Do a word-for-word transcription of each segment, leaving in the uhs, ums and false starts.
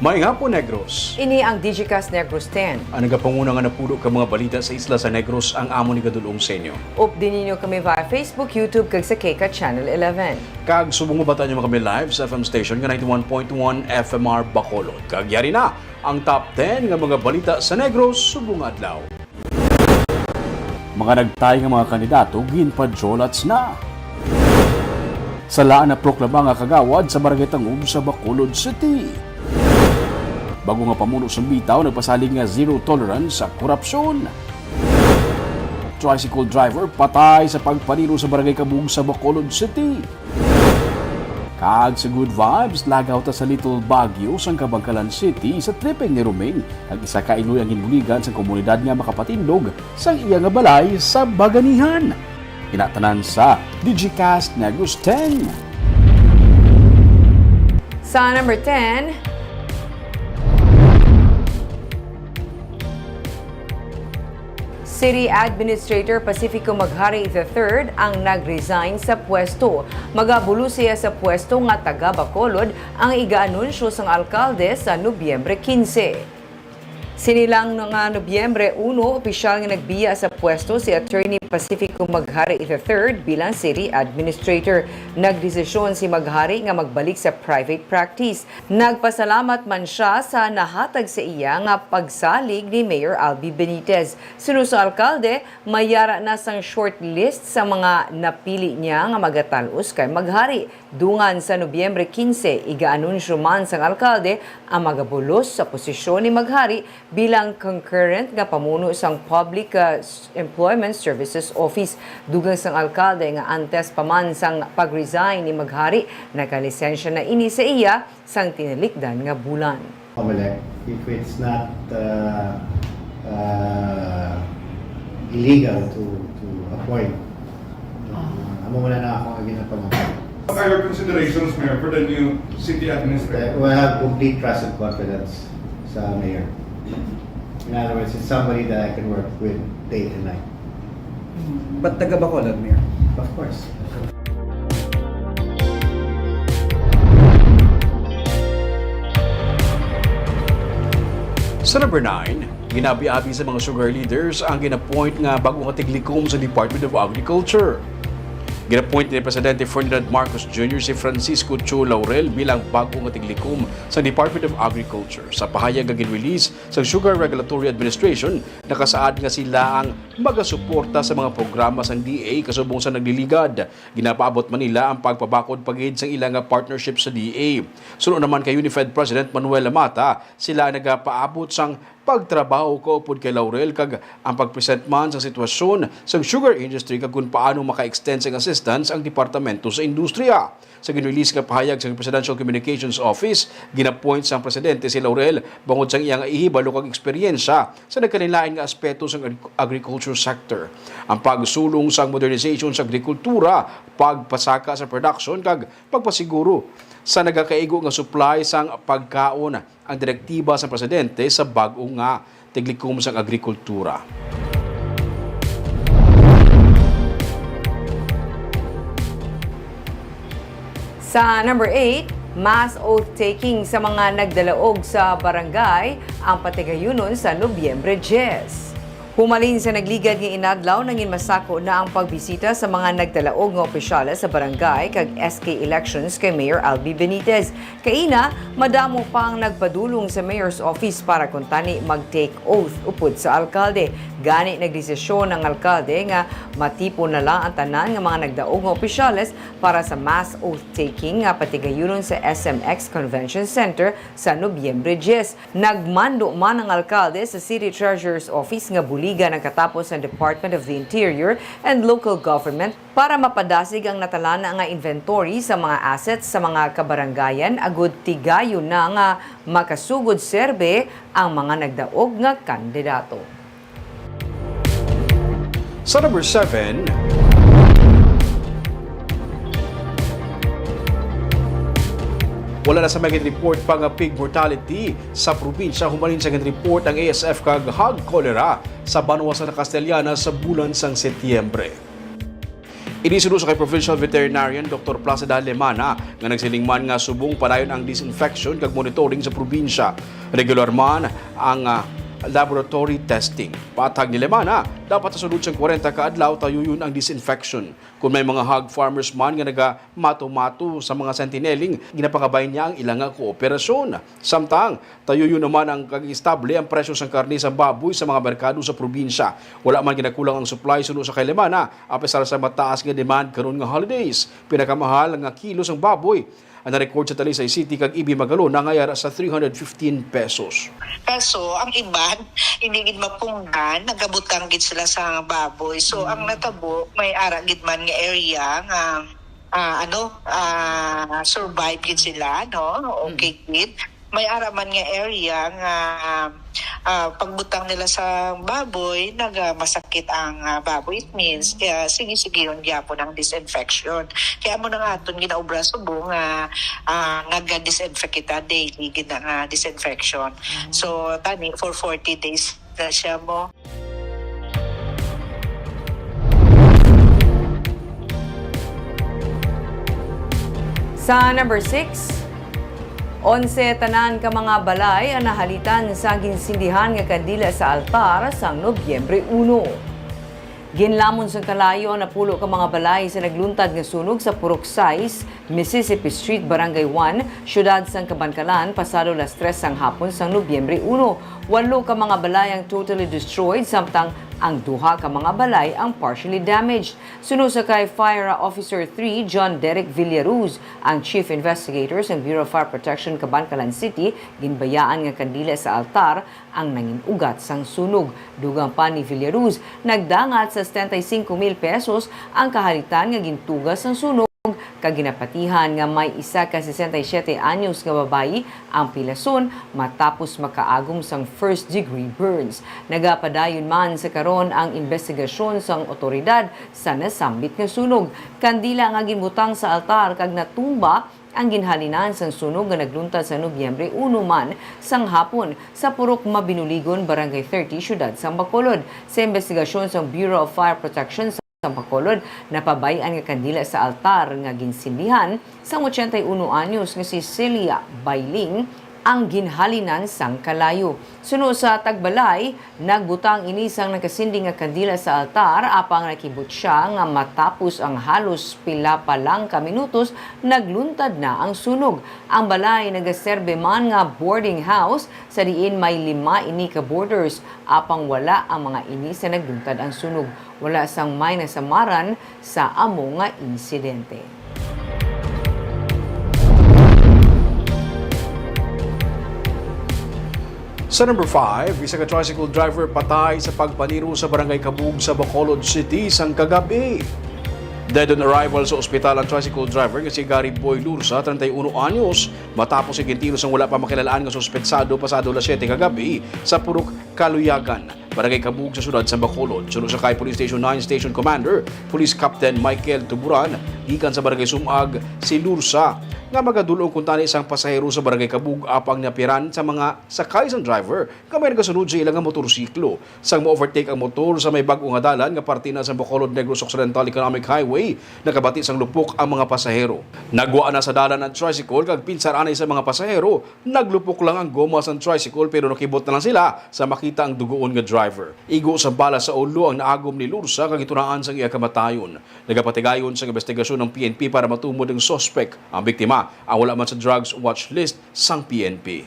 Maayong hapon, Negros. Ini ang Digicast Negros ten. Ang nagapanguna nga napulo ka mga balita sa isla sa Negros ang amon igadul-ong sa inyo. Updi ninyo kami via Facebook, YouTube, kag sa K C A T Channel eleven. Kag subong mabata nyo kami live sa F M station nga ninety-one point one F M R Bacolod. Kag yari na ang top ten nga mga balita sa Negros subong nga adlaw. Mga nagtay nga mga kandidato ginpa-jolats na. Sala ang naproklama nga kagawad sa Barangay Tangub sa Bacolod City. Bag-o nga pamuno sang Bitaw nagpasalig nga zero tolerance sa korupsyon. Tricycle driver patay sa pagpaniro sa Barangay Kabug sa Bacolod City. Kag sa Good Vibes, lagaw ta sa Little Baguio sang Kabankalan City sa tripping ni Roming, kag isa ka iloy ang ginbuligan sang komunidad nga makapatindog sang iya nga balay sa Baganihan. Ina tanan sa Digicast Negros ten. Sa number ten, City Administrator Pacifico Maghari the third ang nag-resign sa pwesto. Magabulos siya sa pwesto nga taga Bacolod, ang iga-anunsyo sang alkalde sa Nobyembre quince. Sini lang nga Nobyembre uno, opisyal nga nagbiya sa pwesto si Attorney Pacifico Maghari the third bilang City Administrator. Nagdesisyon si Maghari nga magbalik sa private practice. Nagpasalamat man sia sa nahatag sa iya nga pagsalig ni Mayor Albi Benitez. Suno sa alkalde, may yara na sang shortlist sa mga napili niya nga magatal-os kay Maghari. Dungan sa Nobyembre quince, iga-anunsyo man sang alkalde ang magabulos sa posisyon ni Maghari bilang concurrent nga pamuno sang Public, uh, s-, Employment Services Office. Dugang sang alkalde nga antes pa man sang pag-resign ni Maghari, nakalisensya na ini sa iya sang tinalikdan nga bulan. Comelec, if it's not, uh, uh, illegal to, to appoint, uh, amo man na ako ang ginapamahal. What are your considerations, Mayor, for the new city administrator? Uh, we have complete trust and confidence sa mayor. In other words, it's somebody that I can work with day and night. But taga Bacolod, Mayor? Of course. Sa number nine, ginabi-abi sa mga sugar leaders ang gin-appoint nga bag-o nga tiglikom sa Department of Agriculture. Gin-appoint ni Presidente Ferdinand Marcos Junior si Francisco Cho Laurel bilang bag-o nga tiglikom sa Department of Agriculture. Sa pahayag nga gin-release sa Sugar Regulatory Administration, nakasaad nga sila ang magasuporta sa mga programa sang D A kasubong sa nagliligad. Ginapaabot man nila ang pagpabakod pa gid sang ila nga partnership sa D A. Suno naman kay Unified President Manuel Lamata, sila ang nagapaabot sang pagtrabaho kaupod kay Laurel kag ang pag-present man sang sitwasyon sang sugar industry kag kon paano maka-extend sang assistance ang departamento sa industriya. Sa gin-release nga pahayag sa Presidential Communications Office, gin-appoint sang presidente si Laurel bangod sang iya nga ihibalo kag eksperyensya sa nagkalainlain nga aspeto sang agri-, agriculture sector. Ang pagsulong sang modernization sa agrikultura, pagpasaka sa production, kag pagpasiguro sa nagakaigo nga supply sang pagkaon ang direktiba sang presidente sa bag-o nga tiglikom sang agrikultura. Sa number eight, mass oath-taking sa mga nagdalaog sa barangay ang patigayunon sa Nobyembre diyes. Humalin sa nagligad nga inadlaw, nangin masako na ang pagbisita sa mga nagdalaog nga opisyales sa barangay kag S K elections kay Mayor Albi Benitez. Kaina, madamo pa ang nagpadulong sa mayor's office para kuntani mag-take oath upod sa alkalde. Gani, nagdesisyon ang alkalde nga matipon na lang ang tanan nga mga nagdaog nga opisyales para sa mass oath-taking nga patigayunon sa S M X Convention Center sa Nobyembre diyes. Nagmando man ang alkalde sa City Treasurer's Office nga buligan ang katapos sang Department of the Interior and Local Government para mapadasig ang natalana nga inventory sa mga assets sa mga kabarangayan agud tigayon na nga makasugod serbe ang mga nagdaog nga kandidato. Sa number seven, wala na sa may gin-report pa nga pig mortality sa probinsya humalin sa gin-report ang A S F kag hog cholera sa banwa sa Castellana sa bulan sang Setyembre. Ini suno sa kay Provincial Veterinarian Doktor Placida Lemana, nga nagsiling man nga subong padayon ang disinfection kag monitoring sa probinsya. Regular man ang, ah, laboratory testing. Paathag ni Lemana, dapat sa sunod sang kwarenta ka adlaw tayuyon ang disinfection. Kung may mga hog farmers man nga nagamato-mato sa mga sentineling, ginapangabay niya ang ila nga kooperasyon. Samtang, tayuyon naman ang kag-estable ang presyo sang karne sang baboy sa mga merkado sa probinsya. Wala man ginakulang ang supply suno sa kay Lemana, apesar sa mataas nga demand karon nga holidays. Pinakamahal nga kilo sang baboy ang na-record sa Talisay City kag Ibi Magalona nga yara sa three hundred fifteen pesos. Kaso, ang iban, hindi gid mapunggan, nagabutang gid sila sa baboy. So, ang natabo, may ara gid man nga area nga, ah, ano, ah, survive gid sila, no? Okay gid. May ara man nga area nga, ah, pagbutang nila sa baboy, nagamasakit ang, ah, baboy. It means, ah, sige-sigihon gyapon ang disinfection. Kaya mo na nga aton ginaobra subong nga, ah, naga-disinfect kita, daily gid na nga disinfection. So, tani, for forty days na siya mo. Sa number six, onse tanan ka mga balay ang nahalitan sa ginsindihan nga kandila sa altar sang Nobyembre uno. Ginlamon sang kalayo ang napulo ka mga balay sa nagluntad nga sunog sa Purok sais, Mississippi Street, Barangay one, siyudad sang Kabankalan, pasado las tres sang hapon sang Nobyembre uno. Walo ka mga balay ang totally destroyed, samtang ang duha ka mga balay ang partially damaged. Suno sa kay Fire Officer three, John Derek Villaruz, ang Chief Investigator sang Bureau of Fire Protection Kabankalan City, ginbayaan nga kandila sa altar ang nangin-ugat sang sunog. Dugang pa ni Villaruz, nagdangat sa setenta y cinco mil pesos ang kahalitan nga gintuga sang sunog, kag ginapatihan nga may isa ka sesenta y siete anyos nga babayi ang pilason matapos makaagom sang first degree burns. Nagapadayon man sa karon ang imbestigasyon sang awtoridad sa nasambit nga sunog. Kandila nga ginbutang sa altar kag natumba ang ginhalinan sang sunog nga nagluntad sa Nobyembre uno man sang hapon sa Purok Mabinuligon, Barangay thirty, Siyudad sang Bacolod. Sa imbestigasyon sang Bureau of Fire Protection sa Bacolod, napabay-an nga kandila sa altar nga ginsindihan sang ochenta y uno anyos nga si Celia Bailing ang ginhalinan sang kalayo. Suno sa tagbalay, nagbutang ini sang nakasindi nga kandila sa altar, apang nakibot sia nga matapos ang halos pila pa lang ka minutos, nagluntad na ang sunog. Ang balay nagaserbe man nga boarding house, sa diin may lima ini ka boarders, apang wala ang mga ini sa nagluntad ang sunog. Wala sang may nasamaran sa amo nga insidente. Sa number five, isa ka tricycle driver patay sa pagpaniro sa Barangay Kabug sa Bacolod City sang kagab-i. Dead on arrival sa ospital ang tricycle driver nga si Gary Boy Lursa, treinta y uno anyos, matapos igintiro sang wala pa makilal-an nga suspetsado pasado las siyete kagab-i sa Purok Kaluyagan, Barangay Kabug sa siyudad sa Bacolod. Suno sa kay Police Station nine Station Commander, Police Captain Michael Tuburan, gikan sa Barangay Sumag si Lursa, nga magadul-ong kuntani sang pasahero sa Barangay Kabug, apang napiran sa mga sakay sang driver nga may nagasunod sa ila nga motorsiklo. Sang ma-overtake ang motor sa may bag-o nga dalan nga parte na sa Bacolod Negros Occidental Economic Highway, nakabati sang lupok ang mga pasahero. Nagwa na sa dalan ang tricycle kag pinsar anay sa mga pasahero. Naglupok lang ang goma sang tricycle, pero nakibot na lang sila sa makita ang dugoon nga driver. Igo sa bala sa ulo ang naagom ni Lursa kag gitunaan sang iya kamatayon. Nagapatigayon sang investigasyon ang P N P para matumod ang suspek. Ang biktima ang wala man sa drugs watch list sang P N P.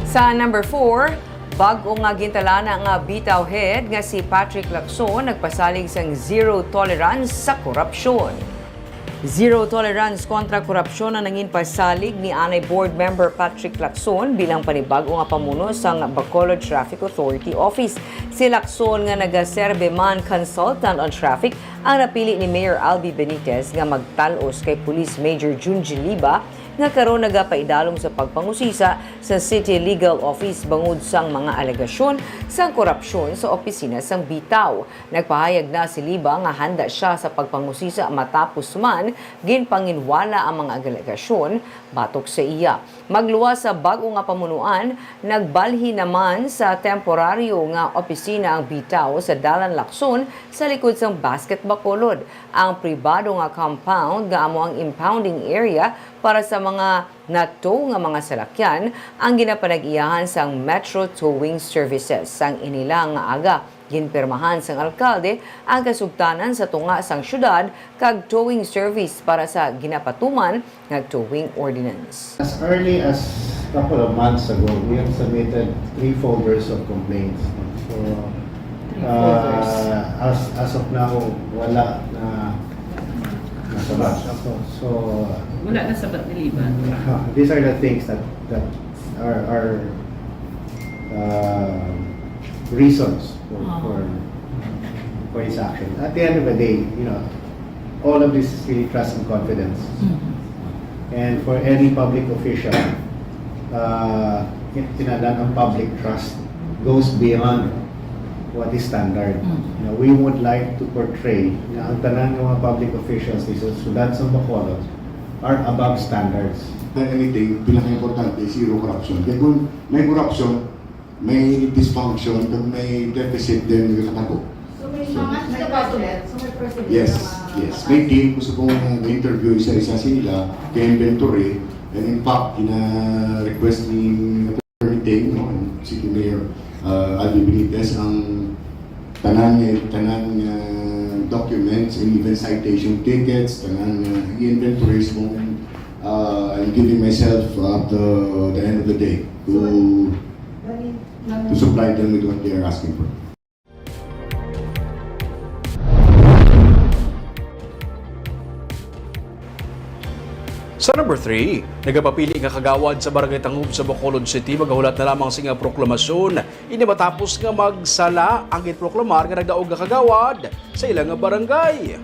Sa number four, bag-o nga gintalana nga bitaw head nga si Patrick Lacson nagpasalig sang zero tolerance sa korupsyon. Zero tolerance kontra korupsyon ang nangin pasalig ni anay Board Member Patrick Lacson bilang panibag-o nga pamuno sang Bacolod Traffic Authority Office. Si Lacson, nga nagaserbe man consultant on traffic, ang napili ni Mayor Albi Benitez nga magtal-os kay Police Major Junji Liba nga karon nagapaidalom sa pagpangusisa sa City Legal Office bangod sang mga alegasyon sang korupsyon sa opisina sang Bitaw. Nagpahayag na si Liba nga handa sia sa pagpangusisa matapos man ginpanginwala ang mga alegasyon batok sa iya. Magluwas sa bag-o nga pamunuan, nagbalhin naman sa temporaryo nga opisina ang Bitaw sa Dalan Lacson sa likod sang Basket Bacolod. Ang pribado nga compound nga amo ang impounding area para sa mga na-tow nga mga salakyan ang ginapanag-iyahan sang Metro Towing Services. Sang inila nga aga, ginpirmahan sang alkalde ang kasugtanan sa tunga sang syudad kag towing service para sa ginapatuman nga towing ordinance. As early as couple of months ago, we have submitted three folders of complaints. So, uh, as, as of now, wala na nasabat. So, Wala na sabat ni Liba. Uh, these are the things that, that are, are, uh, reasons for, Ah. for, for his action. At the end of the day, you know, all of this is really trust and confidence. Mhm. And for any public official, uh, kinahanglan ang public trust goes beyond what is standard. Mm. Now, we would like to portray na ang tanan nga mga public officials dito sa syudad sa Bacolod are above standards. Than anything, pinaka-importante, zero corruption. Kaya kung may corruption, may dysfunction, kag may deficit din, may katago. So, may So, mga may president, so may president Yes, na mga yes. May team, gusto kong interview isa-isa sila, kay inventory, and in fact, gina-request ni Attorney Ting, no, and City Mayor, uh, Alvin Benitez, ang tanan, tanan, uh, documents, and even citation tickets, tanan, uh, i-inventory sa kung, uh, I'm giving myself up to the end of the day to to supply them with what they are asking for. Sa number three, nagapapili nga kagawad sa Barangay Tangub sa Bacolod City magahulat na lamang sing proklamasyon. Ini matapos nga magsala ang ginproklamar nga nagdaog nga kagawad sa ila nga barangay.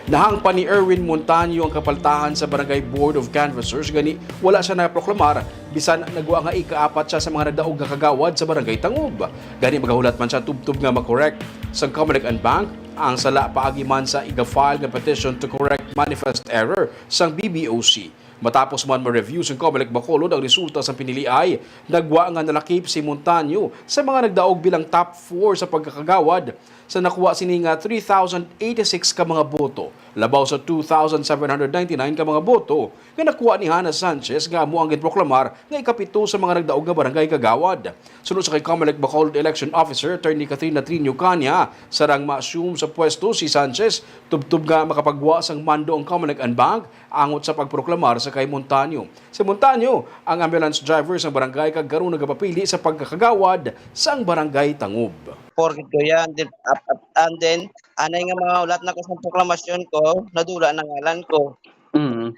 Nahangpan ni Erwin Montaño ang kapaltahan sa Barangay Board of Canvassers, gani wala siya naproklamar bisan nagwa nga ikaapat siya sa mga nagdaog nga kagawad sa Barangay Tangub. Gani magahulat man siya tubtob nga makorek sang Comelec and Bank ang sala paagi man sa iga-file nga petition to correct manifest error sang B B O C. Matapos man ma-review sang Comelec Bacolod ang resulta sang piniliay, nagwa nga nalakip si Montaño sa mga nagdaog bilang top four sa pagkakagawad sa nakuha sini nga three thousand eighty-six ka mga boto, labaw sa two thousand seven hundred ninety-nine ka mga boto nga nakuha ni Hana Sanchez nga amo ang ginproklamar nga ikapito sa mga nagdaog nga barangay kagawad. Suno sa kay Comelec Bacolod Election Officer Attorney Katrina Trinio Cania, sarang ma-assume sa pwesto si Sanchez, tubtob nga makapagwa sang mando ang Comelec and Bank angot sa pagproklamar sa kay Montaño. Si Montaño ang ambulance driver sang barangay kag karon nagapapili sa pagkakagawad sang Barangay Tangub. Four gid ko yan. Then, ap-, ap-, and then, anay nga mga hulat na ko sa proklamasyon ko, nadula na ngalan ko. Mm.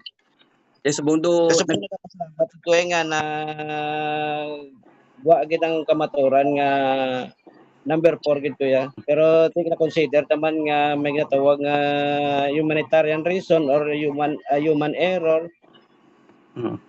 Kay subong do, Kay subong nag- nagapasalamat ko, eh, nga na wa gid ang kamaturan nga number four gid ko ya. Pero ti na-consider ta man nga may ginatawag nga humanitarian reason or human, ah, human error. Mm.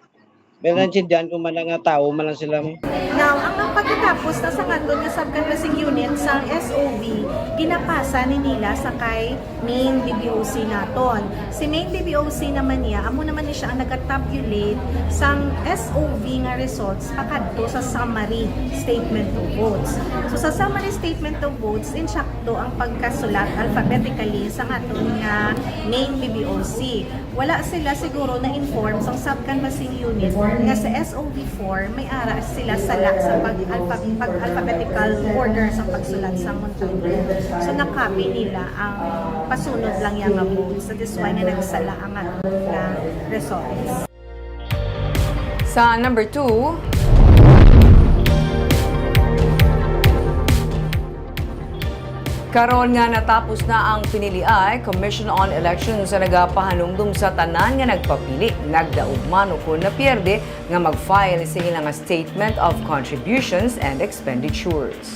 Pero naintindihan ko man lang nga tawo man lang sila mo. Now, ang pagkatapos na sa aton nga sub-canvassing unit sa S O V, ginapasa ni nila sa kay main B B O C naton. Si main B B O C naman niya, amo naman ni siya ang nagatabulate sang S O V nga results pakadto sa summary statement of votes. So, sa summary statement of votes, insakto ang pagkasulat alphabetically sa aton nga main B B O C. Wala sila siguro na-inform sang sub-canvassing unit nga sa S O V four may ara sila sala sa pag-alpha-, pag-alphabetical order sa pagsulat sa Montaño. So, na-copy nila ang pasunod lang yang nga votes. That is why nga nagsala ang aton nga results. Sa number two, karon nga natapos na ang piniliay, Commission on Elections ang nagapahanumdom sa tanan nga nagpapili, nagdaog man ukon napierde, nga mag-file sa ila nga Statement of Contributions and Expenditures.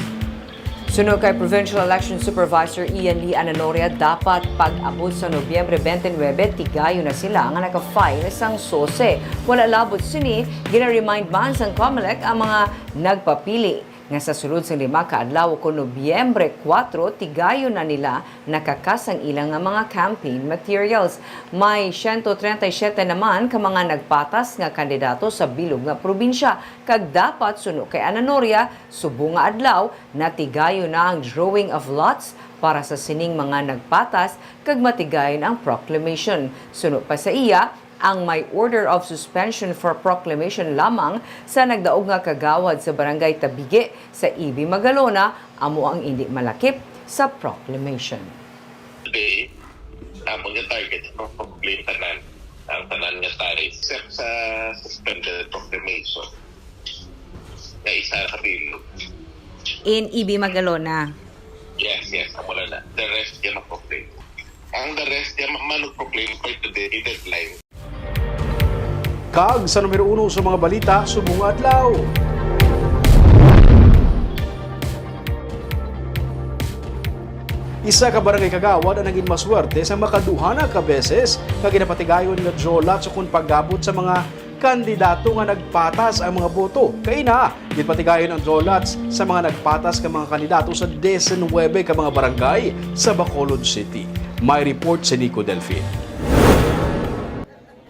Suno kay Provincial Election Supervisor Ian Lee Ananoria, dapat pag-abot sa Nobyembre twenty-nine, tigayon na sila nga naka-file sang sose. Wala labot sini, gina-remind man sang Comelec ang mga nagpapili nga sa sulod sang lima ka adlaw kon Nobyembre kuwatro, tigayon na nila nakakas ang ila nga mga campaign materials. May siyento treinta y siete naman ka mga nagpatas nga kandidato sa bilog nga probinsya, kag dapat suno kay Ananoria, subong nga adlaw, natigayon na ang drawing of lots para sa sining mga nagpatas kag matigayon ang proclamation. Suno pa sa iya, ang may order of suspension for proclamation lamang sa nagdaog nga kagawad sa Barangay Tabigue sa E B Magalona amo ang indi malakip sa proclamation. Today, amon nga target sa proclaim tanan, ang tanan nga taris, except sa suspended proclamation nga isa ka bilog. In E B Magalona. Yes, yes, amo na na. The rest diya ma-proclaim. Ang the rest diya ma-, ma-proclaim by today, deadline. Kag sa numero uno sa mga balita subong nga adlaw. Isa ka barangay kagawad ang naging maswerte sa makaduha na ka beses nga ginapatigayon nga draw lots ukon pag-abot sa mga kandidato nga nagpatas ang mga boto. Kaina, ginpatigayon ang draw lots sa mga nagpatas nga mga kandidato sa diecinuebe ka mga barangay sa Bacolod City. May report si Nico Delfin.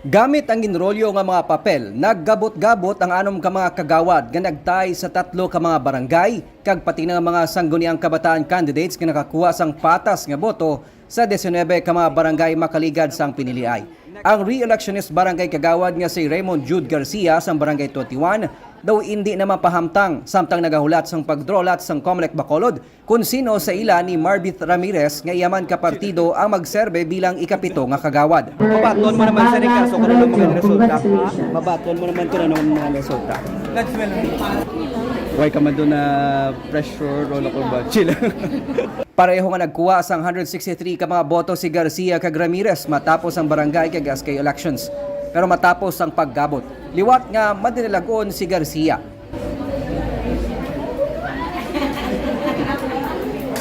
Gamit ang ginrolyo nga mga papel, naggabot-gabot ang anom ka mga kagawad nga nagtay sa tatlo ka mga barangay, kag pati na nga mga sangguniang kabataan candidates nga nakakuha sang patas nga boto sa diecinuebe ka mga barangay makaligad sang piniliay. Ang re-electionist barangay kagawad nga si Raymond Jude Garcia sang Barangay twenty-one daw indi na mapahamtang samtang nagahulat sang pag-draw lots sang Comelec Bacolod kon sino sa ila ni Marbith Ramirez nga iya man ka partido ang magserbe bilang ikapito nga kagawad. Mabaton mo naman, sir, kaso kung ano mga resulta. Mabaton mo naman kung ano mga resulta. Why ka man doon na pressure o nakuba? Chill. Pareho nga nagkuha sang hundred sixty-three ka mga boto si Garcia kag Ramirez matapos ang barangay kag S K elections. Pero matapos ang paggabot, liwat nga madinalag-on si Garcia.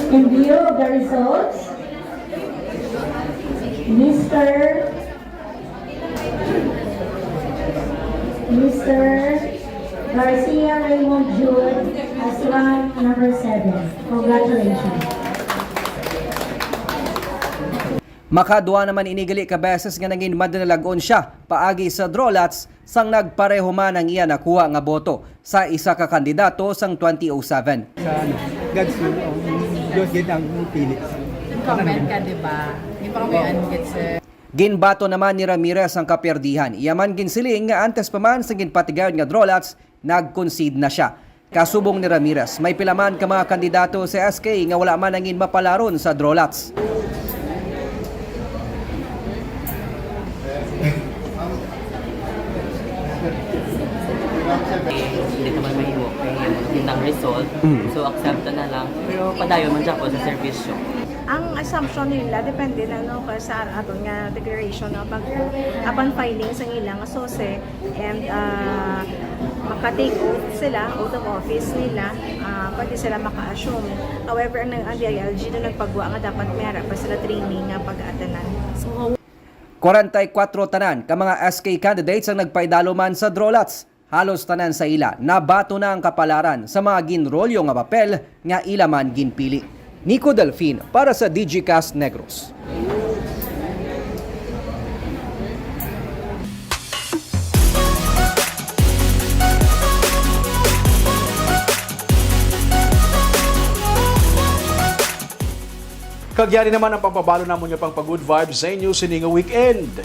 In view of the results, Mister Mister Garcia Raymond Jude as rank number seven. Congratulations. Makaduha naman ini gali ka beses nga nangin madinalag-on siya paagi sa draw lots sang nagpareho man ang iya nakuha nga boto sa isa ka kandidato sang twenty oh seven. Sa ano, God's will, ang Diyos gid ang pili. Nag-comment ka, di ba? Di pa kami unmute, sir. Ginbato naman ni Ramirez ang kapiyerdihan. Iya man ginsiling nga antes pa man sa ginpatigayon nga draw lots, nag-concede na sia. Kasubong ni Ramirez, may pila man ka mga kandidato sa S K nga wala man nangin mapalaron sa draw lots. Hindi naman mahimo kay yun ang result. So, accept na lang. Pero padayon man dyan po sa servisyo. Ang assumption nila, depende na, no, sa aton nga declaration, no, pag, upon filing sa ilang sose, and ah, maka-take oath sila, oath of office nila, ah, pwede sila maka-assume. However, ang, ang D I L G na nagpagwa nga dapat may ara pa sila training nga pag-atanan. So, Kwarenta y kuwatro tanan ka mga S K candidates ang nagpaidalo man sa draw lots. Halos tanan sa ila nabato na ang kapalaran sa mga ginrolyo nga papel nga ila man ginpili. Nico Delfin para sa Digicast Negros. Kag yari naman ang pampabalo namon nga pang pa-good vibes sa inyo sini nga weekend.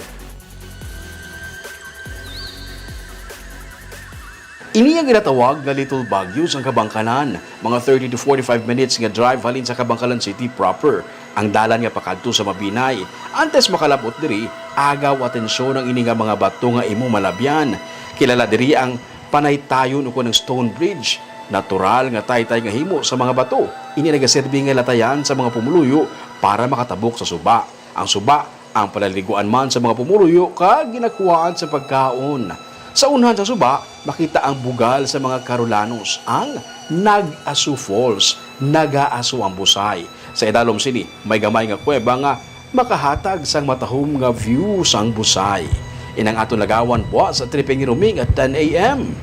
Ini ang ginatawag nga Little Baguio sang Kabangkanan, mga thirty to forty-five minutes nga drive halin sa Kabangkalan City proper. Ang dalan nga pakadto sa Mabinay. Antes makalabot diri, agaw atensyon ang ini nga mga bato nga imo malabyan. Kilala diri ang panaytayon ukon ang stone bridge, natural nga taytay nga himo sa mga bato. Ini nagaserbi nga latayan sa mga pumuluyo para makatabok sa suba. Ang suba, ang panaliguan man sa mga pumuluyo kag ginakuhaan sa pagkaon. Sa unhan sa suba, makita ang bugal sa mga Carolanos, ang Nag-Aso Falls. nagaaso ang Busay. Sa idalom sini, may gamay nga kuweba nga makahatag sang matahom nga view sang Busay. Inang aton lagawan buwas sa tripping ruming at ten a m.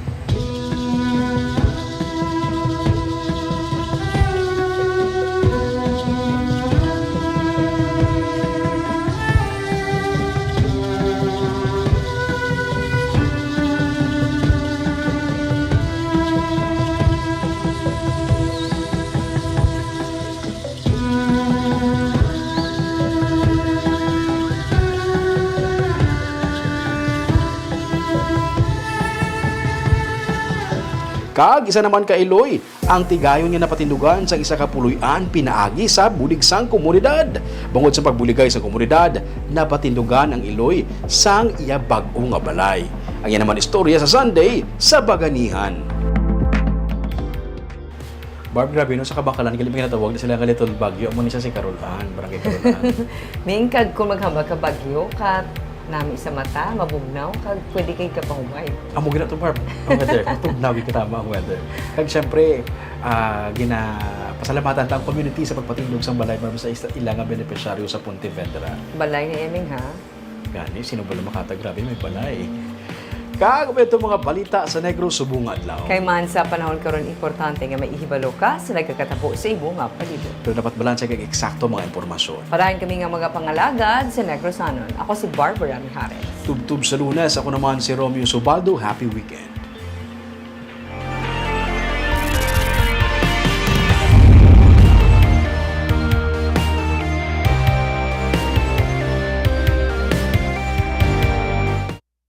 Kag isa naman ka iloy ang tigayon nga napatindugan sang isa ka puloy-an pinaagi sa bulig sang komunidad. Bangod sa pagbuligay sa komunidad, napatindugan ang iloy sang iya bag-o nga balay. Ang iya naman istorya sa Sunday sa Baganihan. Barb, grabe, no, sa Kabacalan, gali may ginatawag na sila nga Little Baguio. Amo ni siya si Carol Ann, Barangay Carol Ann. Ming, kag kung maghambal ka bagyo, ka nami sa mata, mabugnaw, kag pwede kay kapahuway. Amo gina to, Barb. Ang weather, matugnaw, gid katama ang weather. Kag syempre, ah, gina-, pasalamatan ta ang community sa pagpatindog sang balay, Barb, sa isa, ila nga benepisyaryo sa Pontevedra. Balay ni Eming, ha? Gani, sino ba makatag? Grabe, may balay. Kag may ito mga balita sa Negros subong nga adlaw. Kay man sa panahon karon, importante nga maihibalo ka sa nagakatabo sa imo nga palibot. Pero dapat balanse kag eksakto mga impormasyon. Parahan kami nga mga pangalagad sa Negrosanon. Ako si Barbara Mijares. Tubtob sa Lunes, ako naman si Romeo Subaldo. Happy weekend.